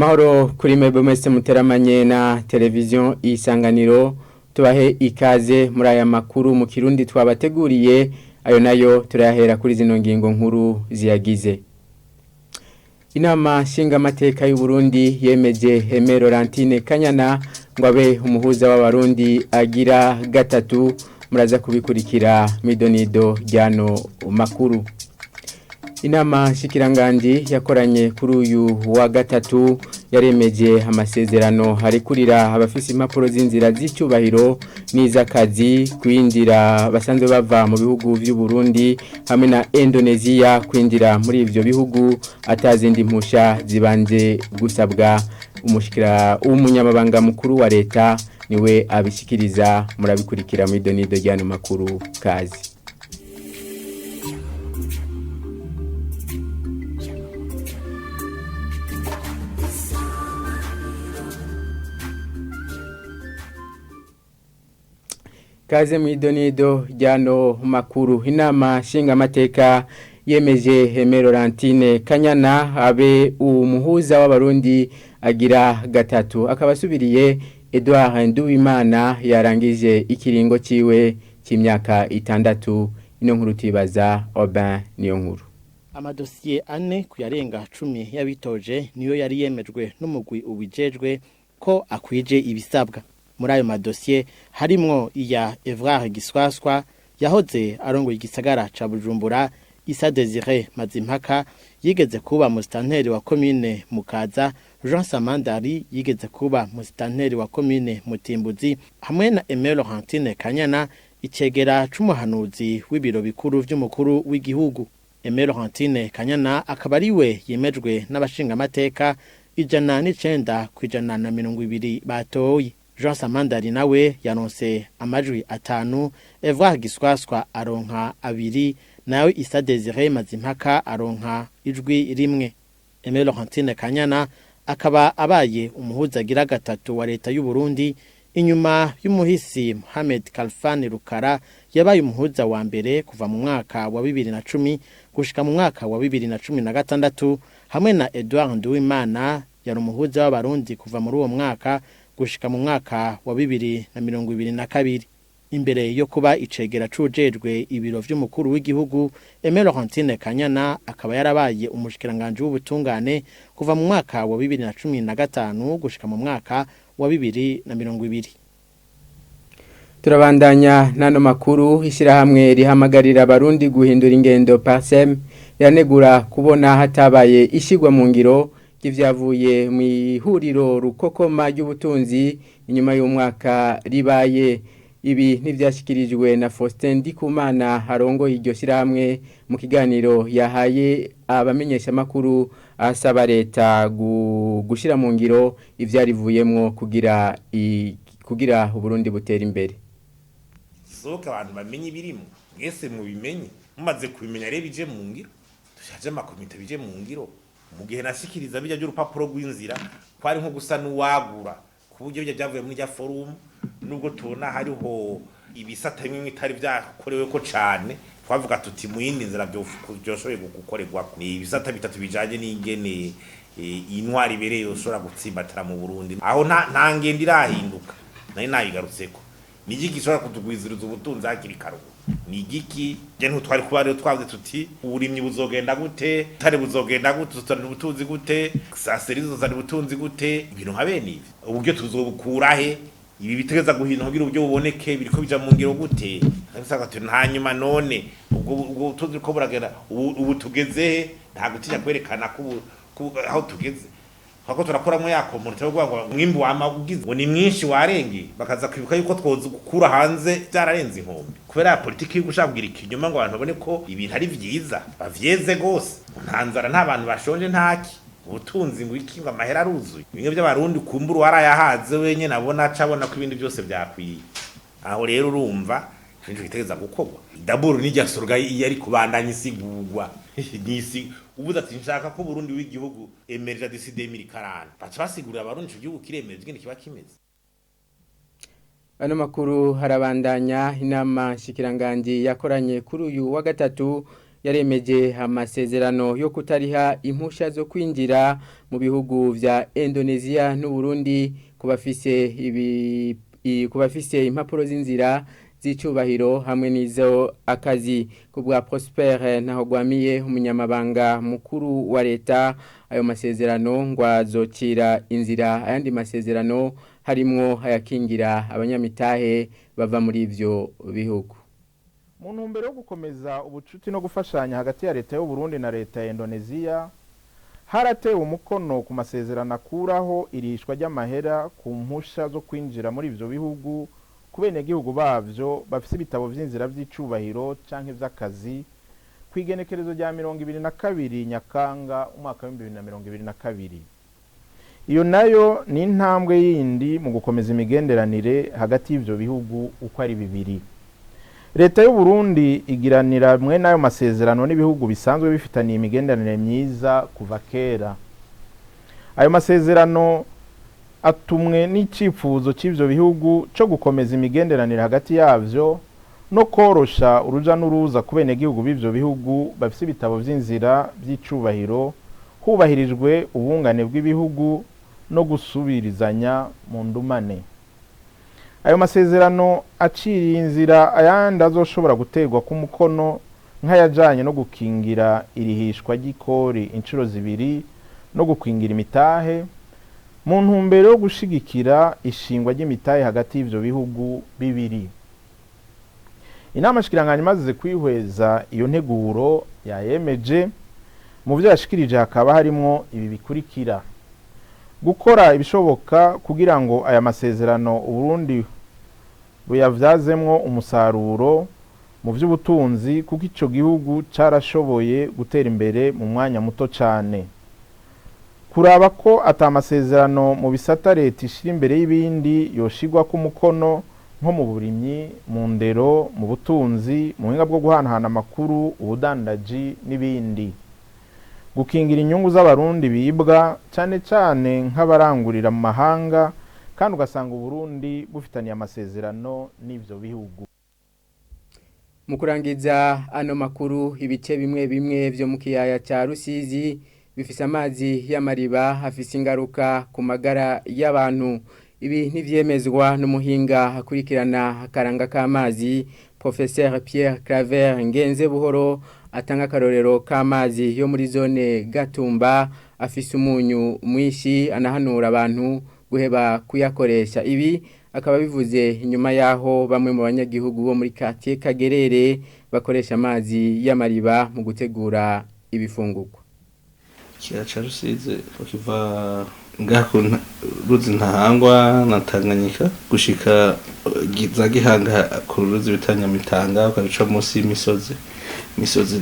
Amahoro kuri mwebwe mwese muteramanye na televiziyo Isanganiro, tubahe ikaze muri aya makuru mu Kirundi twabateguriye. Ayo nayo turayahera kuri zino ngingo nkuru ziyagize. Inama nshingamateka y'u Burundi yemeje Aimé Laurentine Kanyana ngo abe umuhuza w'abarundi agira gatatu. Muraza kubikurikira midonido ryano makuru. Inama nshikiranganji yakoranye kuri uyu wa gatatu yaremeje amasezerano harekurira abafise impapuro z'inzira z'icyubahiro n'iz'akazi kwinjira basanzwe bava mu bihugu vy'u Burundi hamwe na Indonesia kwinjira muri ivyo bihugu atazindi mpusha zibanje gusabwa. Umushikira umunyamabanga mukuru wa leta niwe abishikiriza, murabikurikira mu idonido ryano makuru kazi. Kaze mwidonido ryano makuru. Inama nshingamateka yemeje Aimé Laurentine Kanyana abe umuhuza w'abarundi agira gatatu, akaba asubiriye Edouard Nduwimana yarangije ikiringo ciwe c'imyaka 6. Ino nkuru tibaza Aubin niyo nkuru. Amadosiye 4 kuyarenga 10 y'abitoje niyo yari yemejwe n'umugwi ubijejwe ko akwije ibisabwa. Muri ayo madosiye harimwo iya Evrard Giswaswa yahoze arongoye igisagara ca Bujumbura, Issa Désiré Mazimpaka yigeze kuba musitanteri wa commune Mukaza, Jean Samandari yigeze kuba musitanteri wa commune Mutimbuzi, hamwe na Aimé Laurentine Kanyana icegera c'umuhanuzi w'ibiro bikuru vy'umukuru w'igihugu. Aimé Laurentine Kanyana akaba ariwe yemejwe n'abashingamateka 109 ku 120 batoye. Jean Samandari nawe yaronse amajwi 5, Evrard Giswaswa aronka 2, nawe Issa Désiré Mazimpaka aronka ijwi 1. Aimé Laurentine Kanyana akaba abaye umuhuza agira gatatu wa leta y'u Burundi inyuma y'umuhisi Mohamed Kalfan Rukara yabaye umuhuza wa mbere kuva mu mwaka wa 2010 gushika mu mwaka wa 2016, hamwe na Edouard Nduwimana yari umuhuza w'abarundi kuva muri uwo mwaka gushika mu mwaka wa 2022. Imbere yo kuba icegera cujejwe ibiro vy'umukuru w'igihugu, Aimé Laurentine Kanyana akaba yarabaye umushikiranganje w'ubutungane kuva mu mwaka wa 2015 gushika mu mwaka wa 2020. Turabandanya nano makuru. Ishyirahamwe rihamagarira abarundi guhindura ingendo PARCEM yanegura kubona hatabaye ishigwa mu ngiro ry'ivyavuye mu ihuriro rukokoma ry'ubutunzi inyuma y'umwaka ribaye. Ibi ntivyashikirijwe na Faustin Ndikumana harongoye iryo shyirahamwe mu kiganiro yahaye abamenyesha makuru, asaba leta gushira mu ngiro ivyarivuyemwo kugira Uburundi butera imbere. Soka abantu bamenye ibirimo, mwese mubimenye, mumaze kubimenya rero bije mu ngiro, dushaje amakomite bije mu ngiro. Mu gihe nashikiriza bijya by'urupapuro rw'inzira kwari nko gusa n'uwagura ku buryo bijya byavuye muri rya forum, nubwo tubona hariho ibisata bimwe bitari byakorewe ko cane, twavuga tuti mu yindi nzira byoshoboye gukorerwa. Ni ibisata bitatu bijanye n'ingene intwari ibereye yoshobora gutsimbatara mu Burundi, aho nta ngendo irahinduka. Nari nayigarutseko, ni igiki gishobora kutugwiziriza ubutunzi hakiri kare? Ni igiki je ntutwari kuba rero twavuze tuti uburimyi buzogenda gute, tare buzogenda gute, tuzana ubutunzi gute, saseri zuzana ubutunzi gute, ibintu nka bene ibi uburyo tuzobukura he, ibi bitegeza guhinda kugira uburyo buboneke, biriko bija mu ngiro gute. Bisanga tuti hanyuma none ubwo ubutunzi ko buragenda ubu tugeze he? Nta gutinya kwerekana ko aho tugeze hako turakoramo ya komunite yo kuvuga ngo umwimbu wama ugize ngo ni mwinshi warenge, bakaza kwibuka yuko twoza gukura hanze byararenze inkombe kubera politiki yo gushaka kugira ikinyoma ngo abantu babone ko ibintu ari vyiza bavyeze gose, nta nzara, nta bantu bashonje, ntaki ubutunzi ngo iki ngo amahera aruzuye. Bimwe by'abarundi kumbura warayahaze wenyene abona aca abona ko ibindi byose byakwiye. Aho rero urumva ikintu gitegeza gukorwa daburu n'ijya sorga iyo ari kubandanya isigurwa nisi ubuza ati nshaka ko Burundi w'igihugu emerja d'ici 2040, baca basigurira abarundi ico gihugu kiremeje ingene kiba kimeze. Ano makuru harabandanya. Inama nshikiranganji yakoranye kuri uyu wa gatatu Yaremeje amasezerano yo kutariha impusha zo kwinjira mu bihugu vya Indonesia n'u Burundi kubafise ibi kubafise impapuro z'inzira z'icubahiro hamwe n'izo akazi. Kubwa Prosper Ntahogwamiye, umunyamabanga mukuru wa leta, ayo masezerano ngo azocira inzira ayandi masezerano harimwo ayakingira abanyamitahe bava muri ivyo bihugu. Mu ntumbero yo gukomeza ubucuti no gufashanya hagati ya leta y'u Burundi na leta ya Indonesia, haratewe umukono ku masezerano akuraho irishwa ry'amahera ku mpusha zo kwinjira muri ivyo bihugu ku benegihugu bavyo bafise ibitabo vy'inzira vy'icubahiro canke vy'akazi, kw'igenekerezo rya 22 Nyakanga umwaka wa 2022. Iyo nayo ni intambwe yindi mu gukomeza imigenderanire hagati y'ivyo bihugu uko ari bibiri. Leta y'u Burundi igiranira mwe n'ayo masezerano n'ibihugu bisanzwe bifitaniye imigenderanire myiza kuva kera. Ayo masezerano atumwe n'icyifuzo cy'ivyo bihugu cyo gukomeza imigenderanire hagati yavyo no korosha uruja n'uruza ku benegihugu b'ivyo bihugu bafise ibitabo vy'inzira vy'icubahiro, hubahirijwe ubungane bw'ibihugu no gusubirizanya mu ndumane. Ayo masezerano aciriye inzira ayandi azoshobora guterwa ku mukono, nk'ayajanye no gukingira irihishwa ry'ikori inshuro zibiri no gukingira imitahe, mu ntumbero yo gushigikira ishingwa ry'imitahe hagati y'ivyo bihugu bibiri. Inama shikiranganji imaze kwihweza iyo nteguro yayemeje. Mu vyo yashikirije hakaba harimwo ibi bikurikira: gukora ibishoboka kugira ngo aya masezerano Uburundi buyavyazemwo umusaruro mu vy'ubutunzi, kuko ico gihugu carashoboye gutera imbere mu mwanya muto cane; kuraba ko ata masezerano mu bisata leta ishira imbere y'ibindi yoshirwa ku mukono, nko mu burimyi, mu ndero, mu butunzi, mu buhinga bwo guhanahana amakuru, ubudandaji n'ibindi; gukingira inyungu z'Abarundi bibwa, cane cane nk'abarangurira mu mahanga kandi ugasanga Uburundi bufitaniye amasezerano n'ivyo bihugu. Mu kurangiza ano makuru, ibice bimwe bimwe vyo mu kiyaya ca Rusizi bifise amazi y'amariba afise ingaruka ku magara y'abantu. Ibi ntivyemezwa n'umuhinga akurikirana akaranga k'amazi, Professeur Pierre Claver Ngenze Buhoro, atanga akarorero k'amazi yo muri zone Gatumba afise umunyu mwinshi, anahanura abantu guheba kuyakoresha. Ibi akaba bivuze inyuma yaho bamwe mu banyagihugu bo muri quartier Kagerere bakoresha amazi y'amariba mu gutegura ibifungurwa. Ikiyaga ca Rusizi kiva ngaha ku ruzi Ntahangwa na Tanganyika gushika za Gihanga ku ruzi bita Nyamitanga, ukaruca munsi y'imisozi imisozi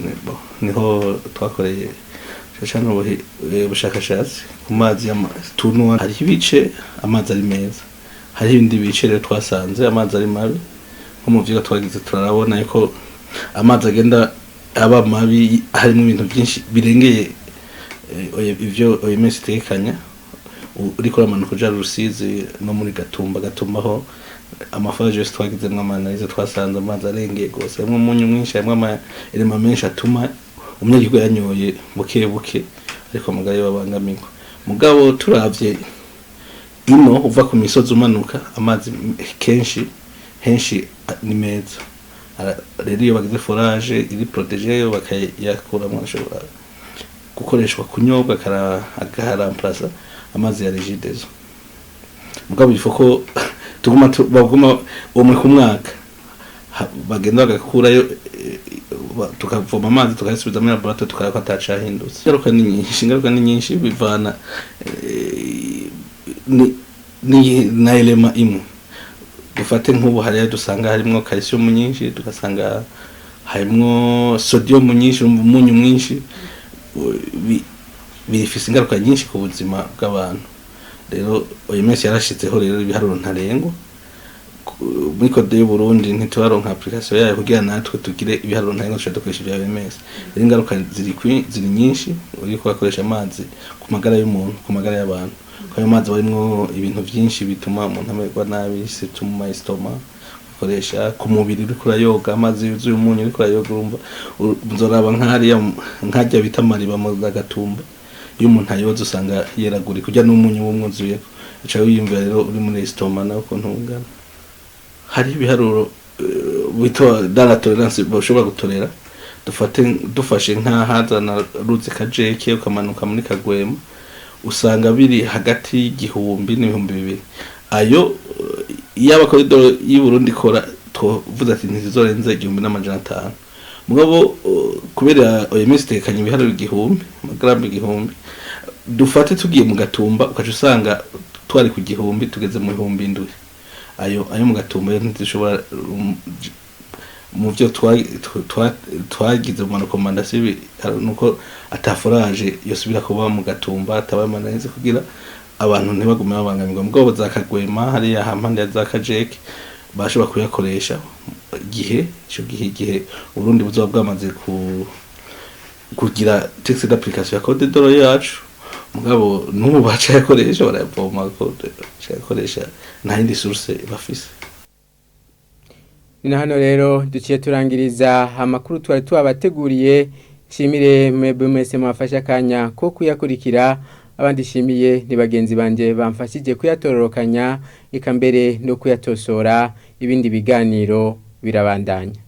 niho twakoreye cane ubushakashatsi ku mazi tunwa. Hariho ibice amazi ari meza, hariho ibindi bice rero twasanze amazi ari mabi. Nko mu vyigwa twagize turarabona yuko amazi agenda aba mabi, harimo ibintu byinshi birengeye ivyo OMS itegekanya. Uriko uramanuka uja Rusizi no muri Gatumba, Gatumba ho ama forages yose twagizemwo ama analyses twasanze amazi arengeye gose, harimwo umunyu mwinshi, harimwo ama éléments menshi atuma umunyagihugu yanyoye buke buke ariko amagara yiwe abangamirwa. Mugabo turavye ino uva ku misozi umanuka, amazi kenshi henshi ni meza. Rero iyo bagize forage iri protégée bakayakuramwo, ashobora gukoreshwa kunyobwa, akaharamplasa amazi ya Regideso. Mugabo il faut ko tuguma baguma umwe ku mwaka bagenda bagakurayo, tukavoma amazi tukayasubiza muri laboratoire, tukaraba ko atacahindutse. Ingaruka ni nyinshi, ingaruka ni nyinshi, bivana ni na élément imwe. Dufate nk'ubu hariya dusanga harimwo calcium nyinshi, tugasanga harimwo sodium nyinshi, umunyu mwinshi, bifise ingaruka nyinshi ku buzima bw'abantu. Rero OMS yarashizeho rero ibiharuro ntarengwa. Muri code y'u Burundi ntituraronka application yayo kugira natwe tugire ibiharuro ntarengwa dushobora dukoresha ibya OMS. Rero ingaruka ziri nyinshi uriko bakoresha amazi ku magara y'umuntu, ku magara y'abantu, kuko ayo mazi barimwo ibintu byinshi bituma umuntu amererwa nabi, surtout mu ma estomac. Koresha ku mubiri uriko urayoga amazi yuzuye umunyu, uriko urayoga, urumva nzoraba nk'hariya nk'arya bita Mariba mu Gatumba, iyo umuntu ayoza usanga yeragurika, urya n'umunyu wumwuzuyeko, uca wiyumvira rero uri muri estomac nawe ukuntu ungana. Hari ibiharuro bita dans la tolérance bashobora gutorera. Dufate dufashe nk'ahazana ruzi Kajeke ukamanuka muri Kagwema, usanga biri hagati y'1000 n'2000. Ayo yaba koridoro y'u Burundi ikora, twovuze ati ntizizorenze 1500. Mugabo kubera OMS itekanye ibiharuro 1000, amagarama 1000, dufate tugiye mu Gatumba ukaca usanga twari ku 1000 tugeze mu 7000. Ayo mu Gatumba yo ntizishobora mu byo twagize mu marecommandations nuko ata forage yosubira kuba mu Gatumba atabaye amananiza kugira abantu ntibagume babangamirwa. Mugabo za Kagwema hariya hampande ya za Kajeke bashobora kuyakoresha igihe ico gihe, igihe Uburundi buzoba bwamaze ku kugira texte d'application ya code de l'eau yacu. Mugabo n'ubu baca yakoresha barayavoma ko yakoresha, nta yindi source bafise. Ni na hano rero duciye turangiriza amakuru twari tubabateguriye. Nshimire mwebwe mwese mwafashe akanya ko kuyakurikira. Abandi shimiye ni bagenzi banje bamfashije kuyatororokanya, eka mbere no kuyatosora. Ibindi biganiro birabandanya.